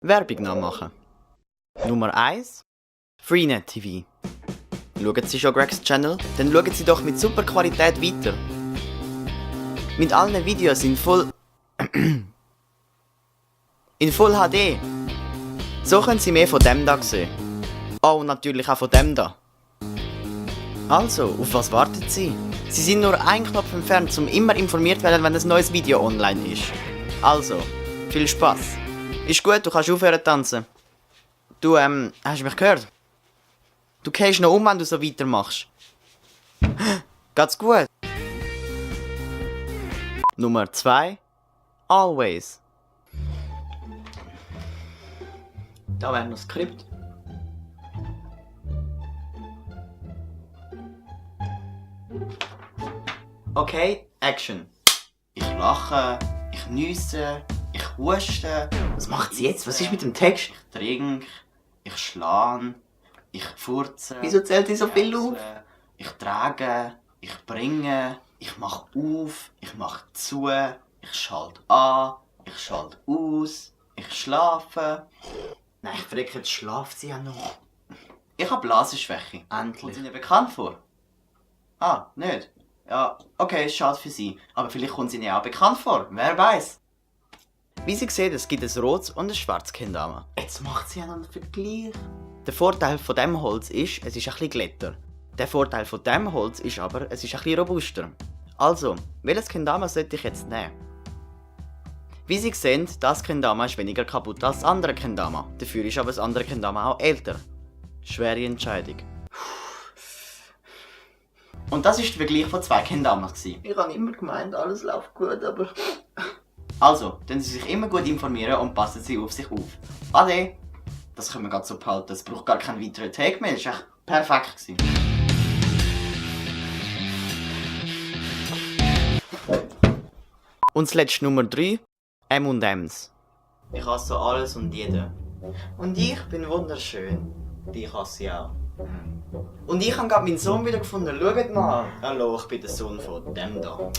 Werbung nachmachen. Nummer 1. Freenet TV. Schauen Sie schon Gregs Channel? Dann schauen Sie doch mit super Qualität weiter. Mit allen Videos in Full HD. So können Sie mehr von dem da sehen. Oh, und natürlich auch von dem da. Also, auf was warten Sie? Sie sind nur einen Knopf entfernt, um immer informiert werden, wenn ein neues Video online ist. Also, viel Spaß. Ist gut, du kannst aufhören tanzen. Du, hast du mich gehört? Du gehst noch wenn du so weitermachst. Geht's gut? Nummer 2. Always. Da wäre noch das Skript. Okay, Action. Ich lache, ich niesse, ich huste. Was macht sie jetzt? Was ist mit dem Text? Ich trinke, ich schlage, ich furze. Wieso zählt sie so viel auf? Ich trage, ich bringe, ich mache auf, ich mache zu, ich schalte an, ich schalte aus, ich schlafe. Nein, ich frage, jetzt schlaft sie ja noch. Ich habe Blasenschwäche. Endlich. Kommt sie Ihnen bekannt vor? Ah, nicht? Ja, okay, schade für Sie. Aber vielleicht kommt sie Ihnen auch bekannt vor. Wer weiß? Wie Sie sehen, es gibt ein rotes und ein schwarzes Kendama. Jetzt macht sie einen Vergleich. Der Vorteil von diesem Holz ist, es ist ein bisschen glatter. Der Vorteil von diesem Holz ist aber, es ist ein bisschen robuster. Also, welches Kendama sollte ich jetzt nehmen? Wie Sie sehen, das Kendama ist weniger kaputt als das andere Kendama. Dafür ist aber das andere Kendama auch älter. Schwere Entscheidung. Und das war der Vergleich von zwei Kendamas. Ich habe immer gemeint, alles läuft gut, aber... Also, dann Sie sich immer gut informieren und passen Sie auf sich auf. Ade! Das können wir gerade so behalten, es braucht gar keinen weiteren Take mehr, das war echt perfekt. Und zuletzt Nummer 3, M&M's. Ich hasse alles und jeden. Und ich bin wunderschön. Ich hasse sie auch. Und ich habe gerade meinen Sohn wieder gefunden. Schaut mal. Hallo, ich bin der Sohn von dem da.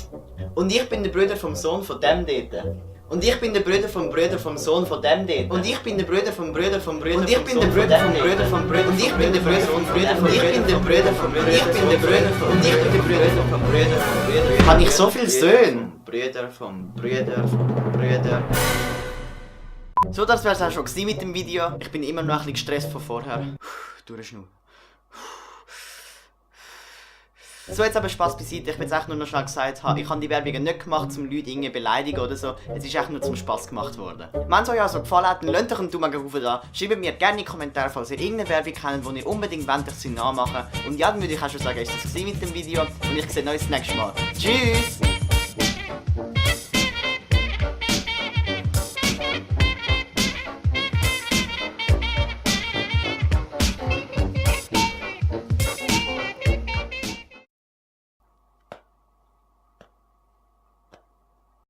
Und ich bin der Bruder vom Sohn von dem dort. Und ich bin der Bruder vom Sohn von dem dort. Und ich bin der Bruder vom Bruder vom Bruder. Und ich bin der Bruder vom Bruder vom Bruder. Und ich bin der Bruder vom Bruder vom Bruder. Ich bin der Bruder vom Bruder. Ich bin der Bruder vom und ich bin der Bruder vom Bruder vom Bruder. Habe ich so viele Söhne? Bruder vom Bruder vom Bruder. So, das wär's auch schon mit dem Video. Ich bin immer noch ein bisschen gestresst von vorher. Durchschnur. So, jetzt aber Spaß beiseite. Ich will jetzt echt nur noch schnell gesagt haben, ich habe die Werbungen nicht gemacht, um Leute irgendwie beleidigen oder so. Es ist echt nur zum Spaß gemacht worden. Wenn es euch also gefallen hat, dann lasst doch einen Daumen hoch da. Schreibt mir gerne in die Kommentare, falls ihr irgendeine Werbung kennt, die ihr unbedingt wollt, ich sie nachmachen. Und ja, dann würde ich auch schon sagen, ist das mit dem Video. Und ich sehe euch das nächste Mal. Tschüss!